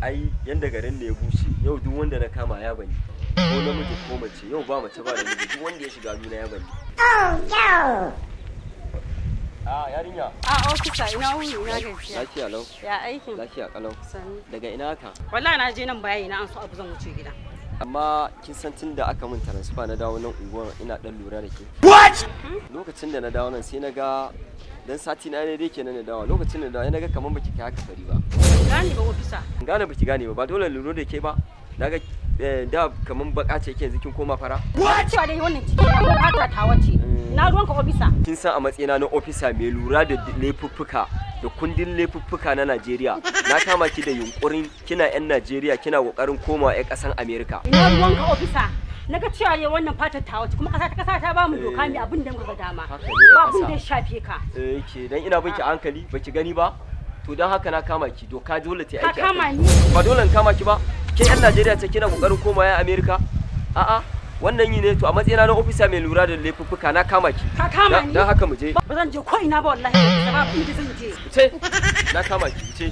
Ai yanda garin ne ya bushe yau, duk wanda na kama ya bani, ko namiji ko mace. Yau ba mace ba namiji, duk wanda ya shiga nuna ya bani. A yarinya. A ofisa, ina wuni, ina gajiya? Lafiya lau. Ya aikin? Lafiya kalau. Sannu. Daga ina haka? Wallahi na je nan bayi na an so abu, zan wuce gida. Amma kin san tun da aka min transfer na dawo nan unguwar, ina dan lura da ke. Lokacin da na dawo nan, sai na ga dan sati na ne dai kenan na dawo. Lokacin da na dawo, na ga kaman baki kai haka fari ba. Gane ba, ofisa. Gane baki gane ba, ba dole lura da ke ba. Na ga da kaman baka ce ke, yanzu kin koma fara. Cewa dai wannan jiki na ko fata ta wace. Na ruwanka, ofisa? Kin san a matsayina na ofisa mai lura da laifuffuka da kundin laifuffuka na Najeriya, na kama ki da yunkurin kina yan Najeriya kina kokarin komawa yan kasan America. Ina ruwanka, ofisa? Na ga cewa dai wannan fatar ta wace, kuma kasa ta ba mu doka mai abin da muka ga dama. Haka ne, yan Ba abin kasa. da ya shafe ka. Eh, ke dan ina binki a hankali, baki gani ba. To dan haka na kama ki, doka dole ta yi Ka aiki a kama kanki. ni? Ba dole in kama ki ba. Ke yan Najeriya ce kina kokarin komawa yan America? A'a, wannan yi ne. To a matsayina na ofisa mai lura da laifuffuka, na kama ki. Ka kama ni? Dan haka mu je. Ba zan je ko ina ba wallahi, ofisa, ba inda zan je. Ce na kama ki ce.